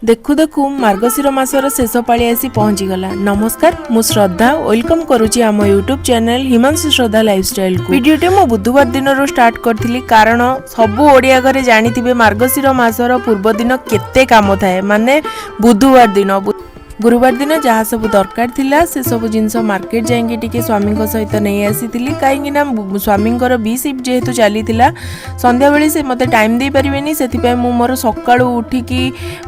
ଦେଖୁ ଦେଖୁ ମାର୍ଗଶିର ମାସର ଶେଷ ପାଳି ଆସି ପହଞ୍ଚିଗଲା। ନମସ୍କାର, ମୁଁ ଶ୍ରଦ୍ଧା, welcome କରୁଛି ଆମ ୟୁଟ୍ୟୁବ୍ ଚ୍ୟାନେଲ ହିମାଂଶୁ ଶ୍ରଦ୍ଧା ଲାଇଫଷ୍ଟାଇଲକୁ। ଭିଡ଼ିଓଟି ମୁଁ ବୁଧବାର ଦିନରୁ ଷ୍ଟାର୍ଟ କରିଥିଲି, କାରଣ ସବୁ ଓଡ଼ିଆ ଘରେ ଜାଣିଥିବେ ମାର୍ଗଶିର ମାସର ପୂର୍ବ ଦିନ କେତେ କାମ ଥାଏ, ମାନେ ବୁଧବାର ଦିନ। ଗୁରୁବାର ଦିନ ଯାହା ସବୁ ଦରକାର ଥିଲା ସେସବୁ ଜିନିଷ ମାର୍କେଟ ଯାଇକି ଟିକେ ସ୍ୱାମୀଙ୍କ ସହିତ ନେଇ ଆସିଥିଲି, କାହିଁକି ନା ସ୍ୱାମୀଙ୍କର ବି ସିଫ୍ଟ ଯେହେତୁ ଚାଲିଥିଲା, ସନ୍ଧ୍ୟାବେଳେ ସେ ମୋତେ ଟାଇମ୍ ଦେଇପାରିବେନି। ସେଥିପାଇଁ ମୁଁ ମୋର ସକାଳୁ ଉଠିକି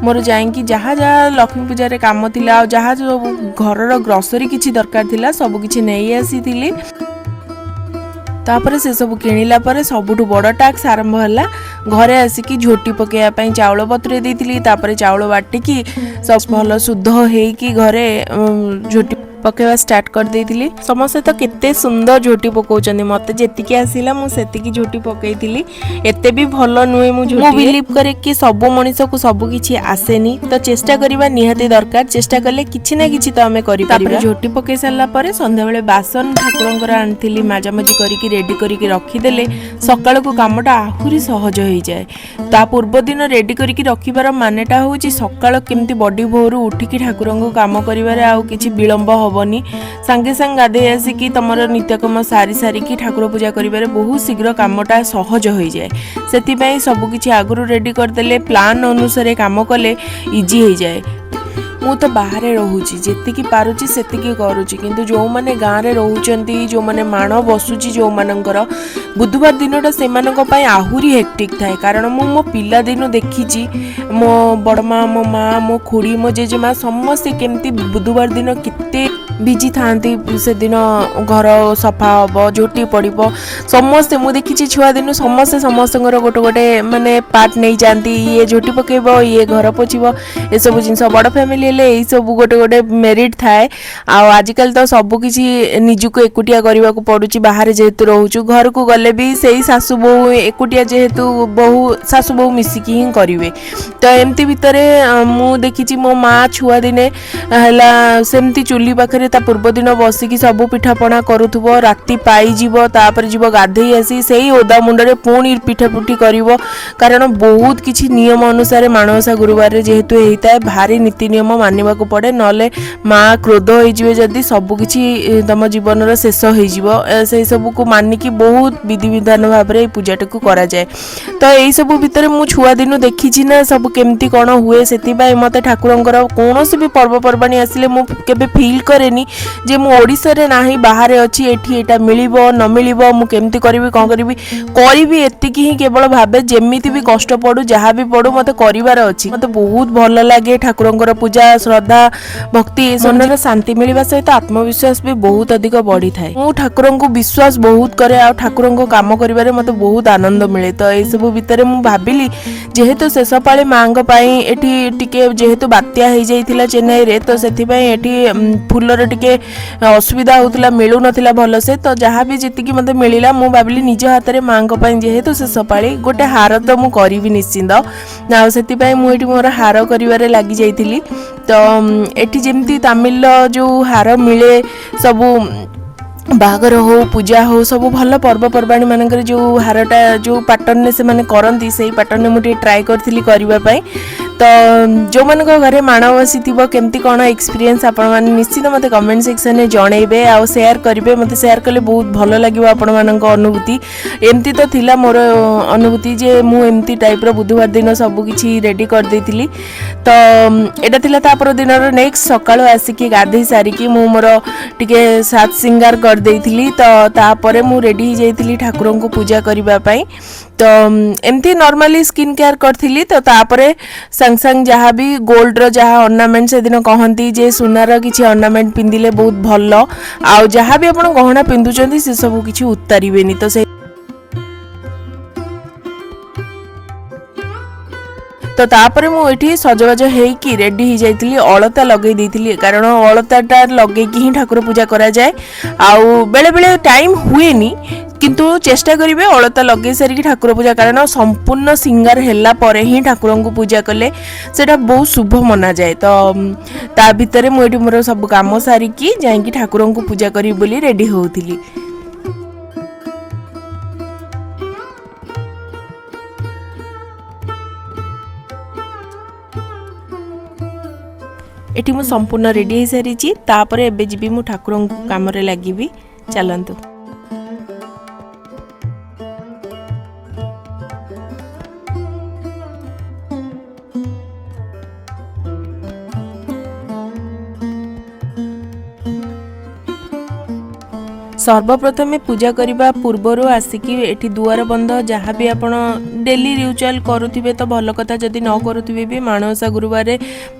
ମୋର ଯାଇକି ଯାହା ଯାହା ଲକ୍ଷ୍ମୀ ପୂଜାରେ କାମ ଥିଲା ଆଉ ଯାହା ସବୁ ଘରର ଗ୍ରସରୀ କିଛି ଦରକାର ଥିଲା, ସବୁ କିଛି ନେଇ ଆସିଥିଲି। ତାପରେ ସେସବୁ କିଣିଲା ପରେ ସବୁଠୁ ବଡ଼ ଟାସ୍କ ଆରମ୍ଭ ହେଲା। ଘରେ ଆସିକି ଝୋଟି ପକାଇବା ପାଇଁ ଚାଉଳ ବତୁରେଇ ଦେଇଥିଲି। ତାପରେ ଚାଉଳ ବାଟିକି ସବୁ ଭଲ ଶୁଦ୍ଧ ହେଇକି ଘରେ ଝୋଟି ପକାଇବା ଷ୍ଟାର୍ଟ କରିଦେଇଥିଲି। ସମସ୍ତେ ତ କେତେ ସୁନ୍ଦର ଝୋଟି ପକାଉଛନ୍ତି। ମୋତେ ଯେତିକି ଆସିଲା ମୁଁ ସେତିକି ଝୋଟି ପକାଇଥିଲି। ଏତେ ବି ଭଲ ନୁହେଁ ମୁଁ ଝୋଟି। ବିଲିଭ୍ କରେ କି ସବୁ ମଣିଷକୁ ସବୁ କିଛି ଆସେନି, ତ ଚେଷ୍ଟା କରିବା ନିହାତି ଦରକାର। ଚେଷ୍ଟା କଲେ କିଛି ନା କିଛି ତ ଆମେ କରିପାରିବା। ଝୋଟି ପକାଇ ସାରିଲା ପରେ ସନ୍ଧ୍ୟାବେଳେ ବାସନ ଠାକୁରଙ୍କର ଆଣିଥିଲି, ମାଜାମଜି କରିକି ରେଡି କରିକି ରଖିଦେଲେ ସକାଳକୁ କାମଟା ଆହୁରି ସହଜ ହେଇଯାଏ। ତା ପୂର୍ବ ଦିନ ରେଡି କରିକି ରଖିବାର ମାନେଟା ହେଉଛି ସକାଳ କେମିତି ବଡି ଭୋରୁ ଉଠିକି ଠାକୁରଙ୍କୁ କାମ କରିବାରେ ଆଉ କିଛି ବିଳମ୍ବ ହବନି। ସାଙ୍ଗେ ସାଙ୍ଗେ ଗାଧେଇ ଆସିକି ତମର ନିତ୍ୟକର୍ମ ସାରି ସାରିକି ଠାକୁର ପୂଜା କରିବାରେ ବହୁତ ଶୀଘ୍ର କାମଟା ସହଜ ହୋଇଯାଏ। ସେଥିପାଇଁ ସବୁକିଛି ଆଗରୁ ରେଡି କରିଦେଲେ, ପ୍ଲାନ୍ ଅନୁସାରେ କାମ କଲେ ଇଜି ହେଇଯାଏ। ମୁଁ ତ ବାହାରେ ରହୁଛି, ଯେତିକି ପାରୁଛି ସେତିକି କରୁଛି। କିନ୍ତୁ ଯେଉଁମାନେ ଗାଁରେ ରହୁଛନ୍ତି, ଯେଉଁମାନେ ମାଣ ବସୁଛି ଯେଉଁମାନଙ୍କର, ବୁଧବାର ଦିନଟା ସେମାନଙ୍କ ପାଇଁ ଆହୁରି ହେକ୍ଟିକ୍ ଥାଏ। କାରଣ ମୁଁ ମୋ ପିଲାଦିନୁ ଦେଖିଛି, ମୋ ବଡ଼ ମା, ମୋ ମା, ମୋ ଖୁଡ଼ି, ମୋ ଜେଜେମା ସମସ୍ତେ କେମିତି ବୁଧବାର ଦିନ କେତେ ବିଜି ଥାଆନ୍ତି। ସେଦିନ ଘର ସଫା ହେବ, ଝୋଟି ପଡ଼ିବ। ସମସ୍ତେ, ମୁଁ ଦେଖିଛି ଛୁଆଦିନୁ, ସମସ୍ତେ ସମସ୍ତଙ୍କର ଗୋଟେ ଗୋଟେ ମାନେ ପାର୍ଟ ନେଇଯାଆନ୍ତି। ଇଏ ଝୋଟି ପକେଇବ, ଇଏ ଘର ପୋଛିବ, ଏସବୁ ଜିନିଷ। ବଡ଼ ଫ୍ୟାମିଲି ହେଲେ ଏଇସବୁ ଗୋଟେ ଗୋଟେ ମେରିଟ୍ ଥାଏ। ଆଉ ଆଜିକାଲି ତ ସବୁ କିଛି ନିଜକୁ ଏକୁଟିଆ କରିବାକୁ ପଡ଼ୁଛି। ବାହାରେ ଯେହେତୁ ରହୁଛୁ, ଘରକୁ ଗଲେ ବି ସେଇ ଶାଶୁ ବୋହୂ ଏକୁଟିଆ, ଯେହେତୁ ବୋହୂ ଶାଶୁ ବୋହୂ ମିଶିକି ହିଁ କରିବେ। ତ ଏମିତି ଭିତରେ ମୁଁ ଦେଖିଛି ମୋ ମା ଛୁଆ ଦିନେ ହେଲା ସେମିତି ଚୁଲି ପାଖରେ ତା ପୂର୍ବ ଦିନ ବସିକି ସବୁ ପିଠାପଣା କରୁଥିବ, ରାତି ପାଇଯିବ, ତାପରେ ଯିବ ଗାଧେଇ ଆସି ସେଇ ଓଦା ମୁଣ୍ଡରେ ପୁଣି ପିଠାପୁଠି କରିବ। କାରଣ ବହୁତ କିଛି ନିୟମ ଅନୁସାରେ ମାଣବସା ଗୁରୁବାରରେ ଯେହେତୁ ହେଇଥାଏ, ଭାରି ନୀତି ନିୟମ ମାନିବାକୁ ପଡ଼େ। ନହେଲେ ମା କ୍ରୋଧ ହେଇଯିବେ ଯଦି ସବୁ କିଛି ତମ ଜୀବନର ଶେଷ ହେଇଯିବ। ସେଇ ସବୁକୁ ମାନିକି ବହୁତ ବିଧିବିଧାନ ଭାବରେ ଏଇ ପୂଜାଟିକୁ କରାଯାଏ। ତ ଏଇସବୁ ଭିତରେ ମୁଁ ଛୁଆ ଦିନୁ ଦେଖିଛି ନା ସବୁ କେମିତି କ'ଣ ହୁଏ। ସେଥିପାଇଁ ମୋତେ ଠାକୁରଙ୍କର କୌଣସି ବି ପର୍ବପର୍ବାଣୀ ଆସିଲେ ମୁଁ କେବେ ଫିଲ୍ କରେନି ଯେ ମୁଁ ଓଡ଼ିଶାରେ ନାହିଁ, ବାହାରେ ଅଛି, ଏଠି ଏଇଟା ମିଳିବ ନ ମିଳିବ, ମୁଁ କେମିତି କରିବି, କ'ଣ କରିବି। କରିବି ଏତିକି ହିଁ କେବଳ ଭାବେ। ଯେମିତି ବି କଷ୍ଟ ପଡ଼ୁ, ଯାହା ବି ପଡ଼ୁ, ମୋତେ କରିବାର ଅଛି। ମୋତେ ବହୁତ ଭଲ ଲାଗେ ଠାକୁରଙ୍କର ପୂଜା, ଶ୍ରଦ୍ଧା, ଭକ୍ତି। ମନରେ ଶାନ୍ତି ମିଳିବା ସହିତ ଆତ୍ମବିଶ୍ୱାସ ବି ବହୁତ ଅଧିକ ବଢ଼ିଥାଏ। ମୁଁ ଠାକୁରଙ୍କୁ ବିଶ୍ୱାସ ବହୁତ କରେ ଆଉ ଠାକୁରଙ୍କ କାମ କରିବାରେ ମୋତେ ବହୁତ ଆନନ୍ଦ ମିଳେ। ତ ଏଇସବୁ ଭିତରେ ମୁଁ ଭାବିଲି, ଯେହେତୁ ଶେଷ ପାଳି ମାଙ୍କ ପାଇଁ ଏଠି ଟିକେ ଯେହେତୁ ବାତ୍ୟା ହେଇଯାଇଥିଲା ଚେନ୍ନାଇରେ, ତ ସେଥିପାଇଁ ଏଠି ଫୁଲର ଟିକେ ଅସୁବିଧା ହେଉଥିଲା, ମିଳୁନଥିଲା ଭଲସେ। ତ ଯାହା ବି ଯେତିକି ମୋତେ ମିଳିଲା, ମୁଁ ଭାବିଲି ନିଜ ହାତରେ ମାଙ୍କ ପାଇଁ ଯେହେତୁ ଶେଷ ପାଳି ଗୋଟେ ହାର ତ ମୁଁ କରିବି ନିଶ୍ଚିନ୍ତ। ଆଉ ସେଥିପାଇଁ ମୁଁ ଏଠି ମୋର ହାର କରିବାରେ ଲାଗି ଯାଇଥିଲି। ତ ଏଠି ଯେମିତି ତାମିଲର ଯେଉଁ ହାର ମିଳେ, ସବୁ ବାହାଘର ହଉ, ପୂଜା ହଉ, ସବୁ ଭଲ ପର୍ବପର୍ବାଣୀ ମାନଙ୍କରେ ଯେଉଁ ହାରଟା ଯେଉଁ ପାଟର୍ନରେ ସେମାନେ କରନ୍ତି, ସେଇ ପାଟର୍ନରେ ମୁଁ ଟିକେ ଟ୍ରାଏ କରିଥିଲି କରିବା ପାଇଁ। ତ ଯେଉଁମାନଙ୍କ ଘରେ ମାଣ ବସିଥିବ, କେମିତି କ'ଣ ଏକ୍ସପିରିଏନ୍ସ, ଆପଣମାନେ ନିଶ୍ଚିତ ମୋତେ କମେଣ୍ଟ ସେକ୍ସନରେ ଜଣେଇବେ ଆଉ ସେୟାର କରିବେ। ମୋତେ ସେୟାର କଲେ ବହୁତ ଭଲ ଲାଗିବ ଆପଣମାନଙ୍କ ଅନୁଭୂତି। ଏମିତି ତ ଥିଲା ମୋର ଅନୁଭୂତି ଯେ ମୁଁ ଏମିତି ଟାଇପ୍ର ବୁଧବାର ଦିନ ସବୁ କିଛି ରେଡ଼ି କରିଦେଇଥିଲି। ତ ଏଇଟା ଥିଲା ତା ପର ଦିନର ନେକ୍ସଟ ସକାଳୁ ଆସିକି ଗାଧେଇ ସାରିକି ମୁଁ ମୋର ଟିକେ ସାତ ସିଙ୍ଗାର କରିଦେଇଥିଲି। ତ ତାପରେ ମୁଁ ରେଡ଼ି ହେଇଯାଇଥିଲି ଠାକୁରଙ୍କୁ ପୂଜା କରିବା ପାଇଁ। ତ ଏମିତି ନର୍ମାଲି ସ୍କିନ୍ କେୟାର କରିଥିଲି। ତ ତାପରେ ସାଙ୍ଗେ ସାଙ୍ଗେ ଯାହା ବି ଗୋଲ୍ଡର ଯାହା ଅର୍ଣ୍ଣାମେଣ୍ଟ, ସେଦିନ କହନ୍ତି ଯେ ସୁନାର କିଛି ଅର୍ଣ୍ଣାମେଣ୍ଟ ପିନ୍ଧିଲେ ବହୁତ ଭଲ, ଆଉ ଯାହା ବି ଆପଣ ଗହଣା ପିନ୍ଧୁଛନ୍ତି ସେସବୁ କିଛି ଉତାରିବେନି। ତ ସେ ତ ତାପରେ ମୁଁ ଏଠି ସଜବାଜ ହେଇକି ରେଡି ହେଇଯାଇଥିଲି, ଅଳତା ଲଗେଇ ଦେଇଥିଲି, କାରଣ ଅଳତାଟା ଲଗେଇକି ହିଁ ଠାକୁର ପୂଜା କରାଯାଏ। ଆଉ ବେଳେବେଳେ ଟାଇମ୍ ହୁଏନି, କିନ୍ତୁ ଚେଷ୍ଟା କରିବେ ଅଳତା ଲଗେଇ ସାରିକି ଠାକୁର ପୂଜା, କାରଣ ସମ୍ପୂର୍ଣ୍ଣ ସିଙ୍ଗାର ହେଲା ପରେ ହିଁ ଠାକୁରଙ୍କୁ ପୂଜା କଲେ ସେଇଟା ବହୁତ ଶୁଭ ମନାଯାଏ। ତ ତା ଭିତରେ ମୁଁ ଏଠି ମୋର ସବୁ କାମ ସାରିକି ଯାଇକି ଠାକୁରଙ୍କୁ ପୂଜା କରିବି ବୋଲି ରେଡି ହେଉଥିଲି। ଏଠି ମୁଁ ସମ୍ପୂର୍ଣ୍ଣ ରେଡ଼ି ହେଇସାରିଛି। ତାପରେ ଏବେ ଯିବି ମୁଁ ଠାକୁରଙ୍କୁ କାମରେ ଲାଗିବି। ଚାଲନ୍ତୁ। ସର୍ବପ୍ରଥମେ ପୂଜା କରିବା ପୂର୍ବରୁ ଆସିକି ଏଠି ଦୁଆର ବନ୍ଧ, ଯାହା ବି ଆପଣ ଡେଲି ରିଚୁଆଲ୍ କରୁଥିବେ ତ ଭଲ କଥା, ଯଦି ନ କରୁଥିବେ ବି ମାଣବସା ଗୁରୁବାରରେ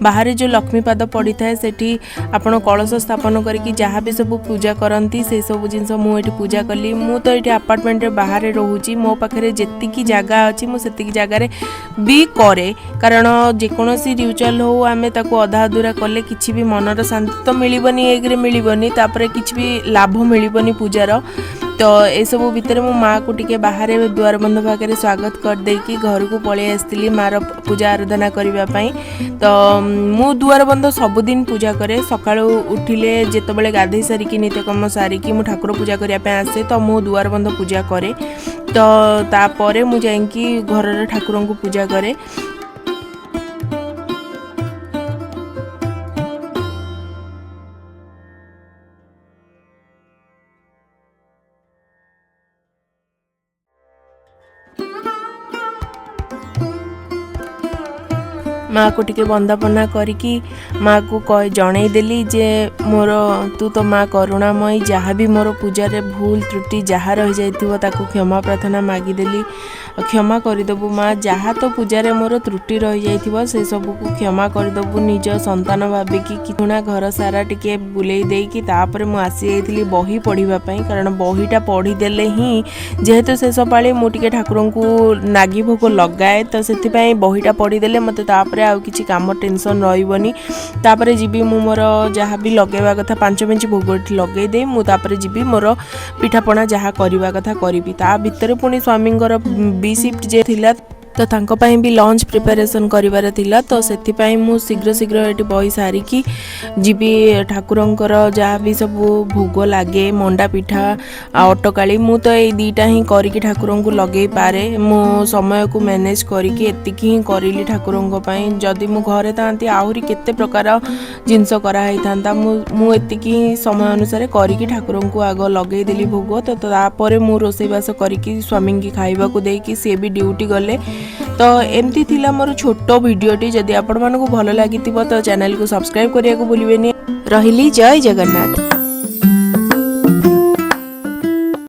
ବାହାରେ ଯେଉଁ ଲକ୍ଷ୍ମୀପାଦ ପଡ଼ିଥାଏ, ସେଠି ଆପଣ କଳସ ସ୍ଥାପନ କରିକି ଯାହା ବି ସବୁ ପୂଜା କରନ୍ତି, ସେସବୁ ଜିନିଷ ମୁଁ ଏଠି ପୂଜା କଲି। ମୁଁ ତ ଏଠି ଆପାର୍ଟମେଣ୍ଟରେ ବାହାରେ ରହୁଛି। ମୋ ପାଖରେ ଯେତିକି ଜାଗା ଅଛି, ମୁଁ ସେତିକି ଜାଗାରେ ବି କରେ। କାରଣ ଯେକୌଣସି ରିଚୁଆଲ୍ ହଉ, ଆମେ ତାକୁ ଅଧା ଅଧୁରା କଲେ କିଛି ବି ମନର ଶାନ୍ତି ତ ମିଳିବନି, ଏକରେ ମିଳିବନି, ତାପରେ କିଛି ବି ଲାଭ ମିଳିବନି ପୂଜାର। ତ ଏସବୁ ଭିତରେ ମୁଁ ମାଆକୁ ଟିକେ ବାହାରେ ଦୁଆର ବନ୍ଧ ପାଖରେ ସ୍ୱାଗତ କରିଦେଇକି ଘରକୁ ପଳେଇ ଆସିଥିଲି ମାଆର ପୂଜା ଆରାଧନା କରିବା ପାଇଁ। ତ ମୁଁ ଦୁଆର ବନ୍ଧ ସବୁଦିନ ପୂଜା କରେ। ସକାଳୁ ଉଠିଲେ, ଯେତେବେଳେ ଗାଧେଇ ସାରିକି ନିତ୍ୟକର୍ମ ସାରିକି ମୁଁ ଠାକୁର ପୂଜା କରିବା ପାଇଁ ଆସେ, ତ ମୁଁ ଦୁଆର ବନ୍ଧ ପୂଜା କରେ। ତ ତାପରେ ମୁଁ ଯାଇକି ଘରର ଠାକୁରଙ୍କୁ ପୂଜା କରେ। ମାଆକୁ ଟିକେ ବନ୍ଦାପନା କରିକି ମାଆକୁ ଜଣେଇଦେଲି ଯେ ମୋର ତୁ ତ ମା କରୁଣାମୟୀ, ଯାହା ବି ମୋର ପୂଜାରେ ଭୁଲ ତ୍ରୁଟି ଯାହା ରହିଯାଇଥିବ, ତାକୁ କ୍ଷମା ପ୍ରାର୍ଥନା ମାଗିଦେଲି। କ୍ଷମା କରିଦେବୁ ମା, ଯାହା ତ ପୂଜାରେ ମୋର ତ୍ରୁଟି ରହିଯାଇଥିବ, ସେସବୁକୁ କ୍ଷମା କରିଦେବୁ ନିଜ ସନ୍ତାନ ଭାବିକି। କିଣା ଘର ସାରା ଟିକେ ବୁଲେଇ ଦେଇକି ତାପରେ ମୁଁ ଆସିଯାଇଥିଲି ବହି ପଢ଼ିବା ପାଇଁ। କାରଣ ବହିଟା ପଢ଼ିଦେଲେ ହିଁ, ଯେହେତୁ ଶେଷ ପାଳି, ମୁଁ ଟିକେ ଠାକୁରଙ୍କୁ ନାଗି ଭୋଗ ଲଗାଏ, ତ ସେଥିପାଇଁ ବହିଟା ପଢ଼ିଦେଲେ ମୋତେ ତାପରେ ଆଉ କିଛି କାମ ଟେନସନ୍ ରହିବନି। ତାପରେ ଯିବି ମୁଁ ମୋର ଯାହା ବି ଲଗାଇବା କଥା, 5 ମେଞ୍ଚି ଭୋଗ ଏଠି ଲଗାଇ ଦେଇ ମୁଁ ତାପରେ ଯିବି ମୋର ପିଠାପଣା ଯାହା କରିବା କଥା କରିବି। ତା ଭିତରେ ପୁଣି ସ୍ୱାମୀଙ୍କର ବି ସିଫ୍ଟ ଯେ ଥିଲା, ତ ତାଙ୍କ ପାଇଁ ବି ଲଞ୍ଚ ପ୍ରିପାରେସନ୍ କରିବାର ଥିଲା। ତ ସେଥିପାଇଁ ମୁଁ ଶୀଘ୍ର ଶୀଘ୍ର ଏଠି ବହି ସାରିକି ଯିବି ଠାକୁରଙ୍କର ଯାହା ବି ସବୁ ଭୋଗ ଲାଗେ, ମଣ୍ଡା ପିଠା ଆଉ ଅଟକାଳି। ମୁଁ ତ ଏଇ ଦୁଇଟା ହିଁ କରିକି ଠାକୁରଙ୍କୁ ଲଗେଇ ପାରେ। ମୁଁ ସମୟକୁ ମ୍ୟାନେଜ୍ କରିକି ଏତିକି ହିଁ କରିଲି ଠାକୁରଙ୍କ ପାଇଁ। ଯଦି ମୁଁ ଘରେ ଥାନ୍ତି, ଆହୁରି କେତେ ପ୍ରକାର ଜିନିଷ କରାହେଇଥାନ୍ତା। ମୁଁ ଏତିକି ହିଁ ସମୟ ଅନୁସାରେ କରିକି ଠାକୁରଙ୍କୁ ଆଗ ଲଗେଇଦେଲି ଭୋଗ। ତ ତାପରେ ମୁଁ ରୋଷେଇବାସ କରିକି ସ୍ୱାମୀଙ୍କି ଖାଇବାକୁ ଦେଇକି ସିଏ ବି ଡ୍ୟୁଟି ଗଲେ। ତ ଏମିତି ଥିଲା ମୋର ଛୋଟ ଭିଡ଼ିଓଟି। ଯଦି ଆପଣମାନଙ୍କୁ ଭଲ ଲାଗିଥିବ, ତ ଚ୍ୟାନେଲକୁ ସବସ୍କ୍ରାଇବ୍ କରିବାକୁ ଭୁଲିବେନି। ରହିଲି, ଜୟ ଜଗନ୍ନାଥ।